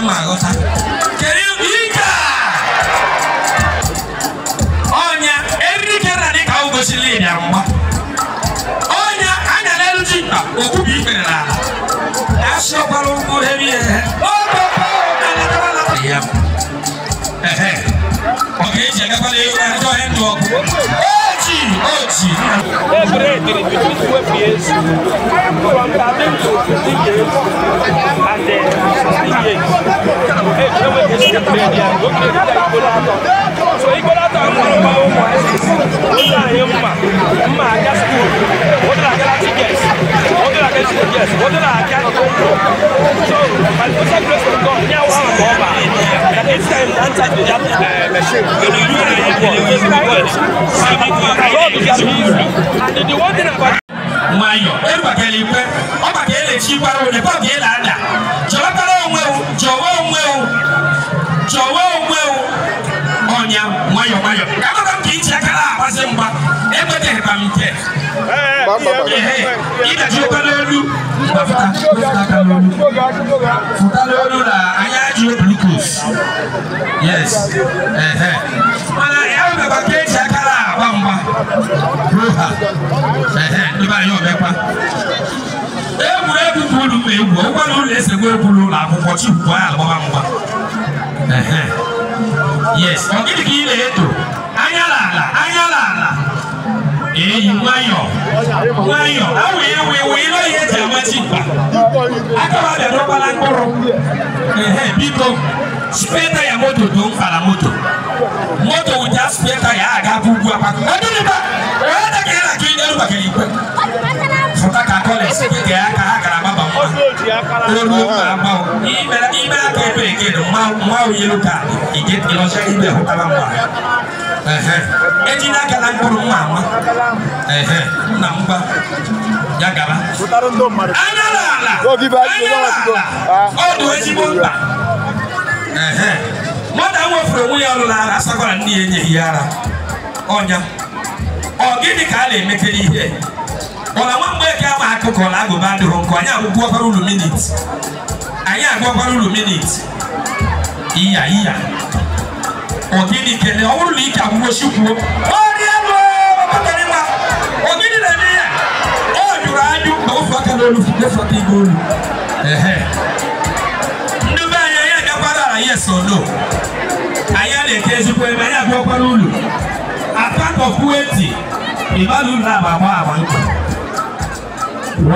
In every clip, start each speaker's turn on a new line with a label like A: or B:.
A: m aghọta. Kedu ike ọnya eriri kere dị ka ụbọchị bịara mgba. Ọnya anya n'elu ji mkpa okwu bụ ikpere n'ala. Asọkwala ụkwụ hebi ehe. Ya. Ehe. Ọ ga-eji agakwala ewu na ajọ ihe ndụ ọkụ. Oji! Oji!
B: Between 12 years, from 13 to 15 years, and 16 years. So so by the special grace of God, now each time that machine, and the one thing about
A: nwayọ erubakela ikwe ọ maka elechikwara onye ka ọ ga-ele ada chọwakwara onwe chọwa onwe chọwa onwe ọnya nwayọ nwayọ ka amaka m ka iji akara agbazi mgba ekweteghịkwa m nke ịdajiokwa n'olu fụta n'olu na anya ajụ glukos yes mana ya nwekwa ka eji akara agba mgba roha ndị be anyị ọbịakwa egwuregwu bụ ụlọ egwu ụgwọ na ụlọ esegwu egwu n'ụlọ akwụkwọ chukwu anyị agbaba mgba. Yes, ọ gịnị ka ị na-eto anya n'ala anya n'ala eyi nwayọ nwayọ awụ ewu ewu ịlọ ihe eji amachi mkpa aka m abịa n'ụgbala mkpụrụ. Biko spare tire moto dị mkpa na moto moto without spare tire aga-abụ ugwu akpakọ ọdịnịba onye ka ị na-akụ elu maka ikwe fụta ka kọleji gị aka ha gara agbaba mma olu mma agba ime aka ebe eke mma yelu ka ịlọcha ibe hụtara mma ejina aka na mkpụrụ mma ama nna mgba ya gaba anya n'ala anya n'ala ọ dị ezigbo mkpa. Nwata nwefuru onwe ya ọlụla ara asakwara nne ya enyeghị ya ara ọnya ọ gịnị ka a na-emekere ihe ọ na nwa mgbe eke ama akụkọ na agụba adịghị nkọ anyị agwụgwọkwara ulu minit anyị agwọkwara ulu minit iya iya ọ gịnị kele ọ bụrụ na ike agwụgwọ chikwuo ọrịa ọ gịnị na-eme ya ọ jụrụ anyụ ma ofu aka n'olu ofu aka igwe olu. Ndị be anyị anyị agakwara ala yes or no anyị na-eke ezigbo ebe anyị abịakwara ulu atọ 20 ịbala ulu agba agba agba nkwa 1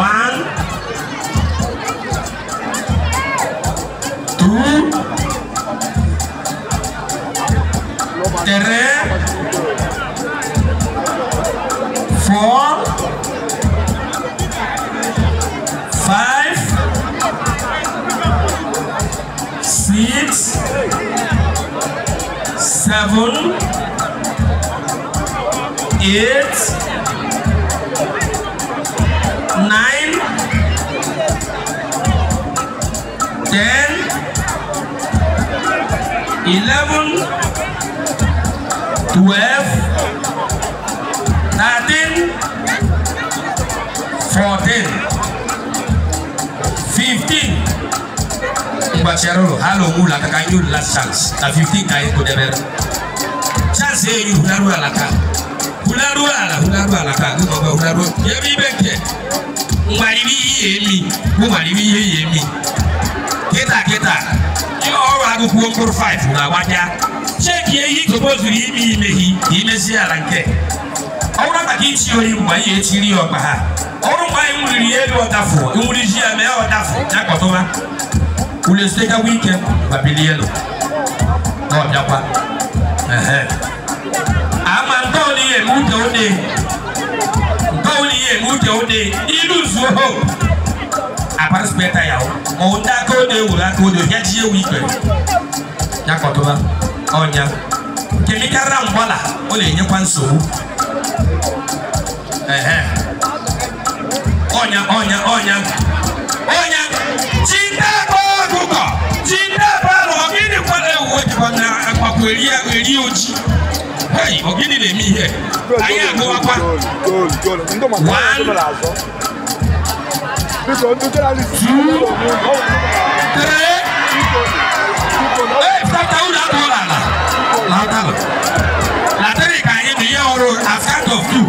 A: 2 3 4 5 6 7 8 9 10 11 12 13 14 15. Mgbachara ha na onwe ụlọ aka ka anyị ụlọ last chance na 15 ka anyị kpụdebere chance enyi hụlaruo ala ka hụlaruo ala hụlaruo ala ka gụgọgọ hụlaruo ebe ibe nke mgbariri ihe emi mgbariri ihe ya emi kịta kịta ihe ọrụ agụkwuo mkpụrụ 5 na-agbaja cheki ihe ikobozuru ime imeghi ka imezie ala nke ọ bụrụ maka ichi oyi mgbe anyị echiri ya ọkpa ha ọrụ mgbe anyị nwuriri elu ọdafụ nwuri ji ya mee ọdafụ ya kpọtụwa ule sitekakwa ike ma bilie elu na ọbịakwa ama nke ọlụ ihe eme ute ode nke ọlụ ihe eme ute ode ilu zuo hope aparịsịpeta ya ma ọ ndị aka ode ewuru aka ode ya ji ewu ikpere ya kpọtụwa ọnya kemikara mgbala ọ na-enyekwa nsogbu. Ọnya ọnya ọnya ọnya jidebe ọkụkọ jidebe alụ ọgịnị kwara ewu ejikwa na akpakọ eri oji hei ọgịnị na-eme ihe anyị agụwakwa 1 2 3 Pụta ụlọ atụọla ala. Laụtalụ. Na 3 ka anyị dị ihe ọrụ as count of 2.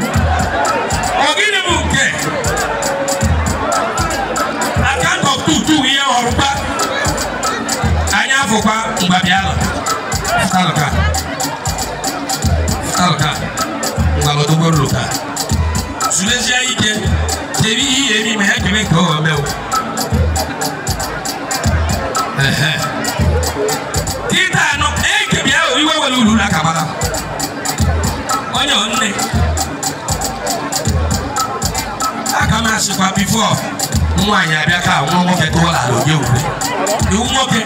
A: Ọ gịnị bụ nke? As count of 2 2 ihe ọrụ kwa. Anyị afụkwa mgbe bịalụ. Pụtalụ ka. Pụtalụ ka. Ngwa ka. Zulezie ike. Kedu ihe eri ma ya kebe nke ọ mewo. Tita anọ eke bịa iwe were uru na akabala. Onye nne. Aka m asịkwa before nwaanyị abịa ka nwa nwoke tụọla ala oge ure. Iwu nwoke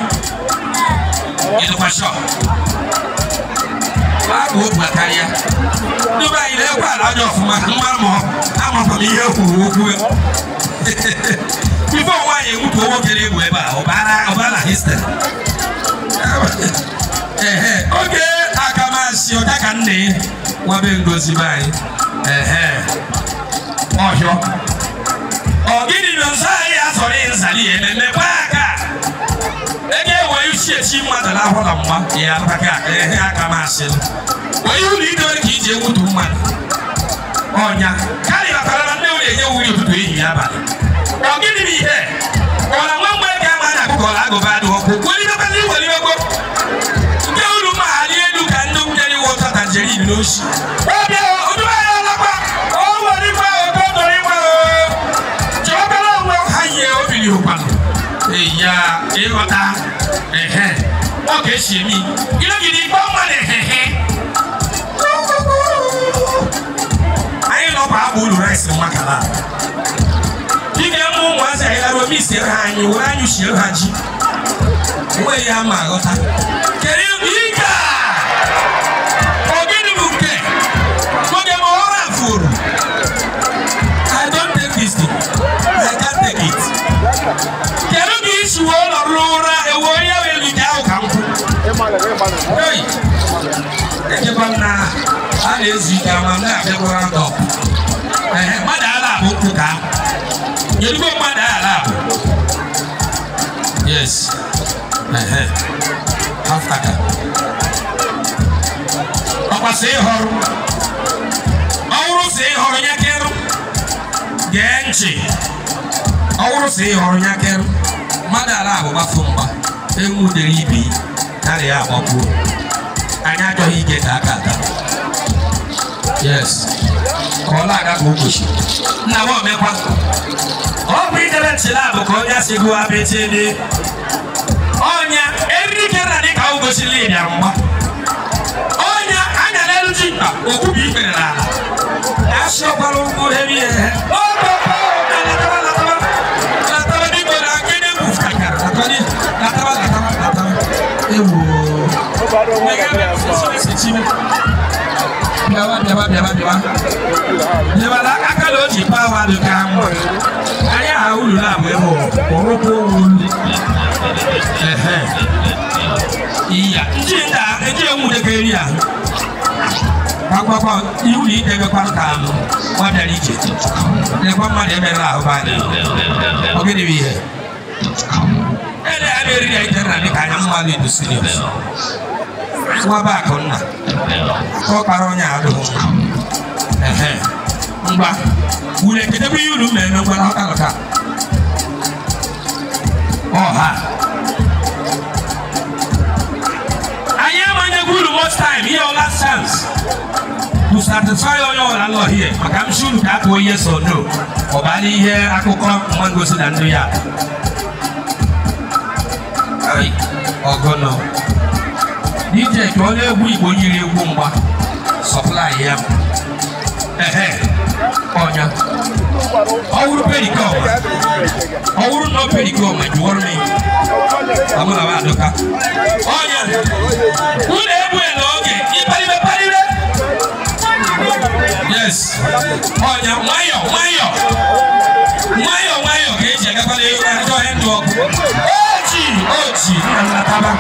A: ịdịkwa shọ. Abụ otu akarịa. Ndị be anyị na-ekwe ala anya ọfụma mma ma amakwa m ihe kwuru okwu. Before nwaanyị enwutuo nwoke na-egwu ebe a, ọbara history. Oge akamasị ọja ka nne nwabe Ngozi be anyị. Ọhịọ. Ọ gịnị na nzọ anyị asọrọ nzali ememe kwa aka. Ege ewe uchi echi mmadụ n'ahụ na mma ya aka ehe akamasị. Onye ụlọ idewere ka iji enwutu mmadụ. Ọnya karịa bakara na nne nwere enye wuri ụtụtụ ehihie abalị. Ọ gịnị bụ ihe? Ọ na nwa mgbe ka ama na-akụkọ agụba adịghị ọkụ. Welibekwa nke uru ma ali elu ka ndị nwunye wọta tanjerin n'oshi. Ọbịa oduaya ọlakwa o nwere ikwe ogo dọrọ ikwe chọbara onwe ha yie obiri ụkwanụ. Ya ịghọta ehe ọ ka esi emi gịnị ikpe ọma na ehehe. Anyị nọkwa abụ ụlọ rice makala. Dike mụ ụmụazị anyị lara omi sie ha anyị were anyị sie ha ji. Enweghị ya ma aghọta. Kedu ike a? Ọ gịnị bụ nke? Oge ma ọrụ afụrụ. I don't take this thing. I can't take it. Kedu ka isi wee nọrọ ụra ewe onye wee ike ahụ ka m kwụ? Hey! Echekwa m na a na-ezu ike ama m na-abịakwara ndọ. Mmadụ ala abụ nkwụ ka ahụ. Kedu mmadụ ala abụ? Yes. Half aka. Ọkwa sị ịhọrọ. Ọ wụrụ sị ịhọrọ ya kerụ. Gee ntị. Ọ wụrụ sị ịhọrọ ya kerụ. Mmadụ ala abụ gbafu mgba. Enwu dere ibe karịa ya agbapụo. Anyị achọghị ike ka aka aka. Yes. Ka ọ na-aga ka o kwesịrị. Nna m omekwa. Ọ bụ idebe nchịla bụ ka onye asị gụọ abịa ọnya eriri kera dị ka o gosiri ịbịa mgba. Ọnya anya n'elu ji mkpa okwu bụ ikpere n'ala. Asịọkwara ụkwụ eri ehe. Lataba lataba lataba biko na akene bụ kakara. Lataba lataba lataba. Ewo. Bịawa bịawa bịawa bịawa. Bịawa na aka na o ji pawa dị ka mma. Anyị aha uru na-abụ ebe ọrụkwụ olu. Iya, ndị nda ndị enwudekọ eri ahụ. Akwakwa iwu na idebekwa ka nwa bịara ije. Lekwa mmadụ emerela ahụ be anyị. Ọ gịnị bụ ihe? Ele a na-eriri ya ite nna dị ka anya mmadụ edo serious. Nwa be akụ nna. Ọ kpara onye adịghị. Ngwa, unu ekedebe ihe unu mere ngwa na ọkalụka. Ọha. Anyị amanyegwu unu much time, ihe last chance to satisfy onye ọbụla nọ here. Maka m si unu ka akpụ yes or no. Ọ bara ihe akụkọ mma ngosi na ndụ ya. Ọgọnọ. DJ ka onye egwu Igbo yiri egwu mgba. Supply ya. Ọnya. Ọ wụrụ perikoma. Ọ wụrụ na perikoma jụọrọ m. Amụna m adụka. Ọnya. Unu egwu n'oge. Ịkpalibe kpalibe. Yes. Ọnya nwayọ nwayọ. Nwayọ nwayọ ka eji agakwala ego achọghị ndụ ọkụ. Oji oji nna m nataba.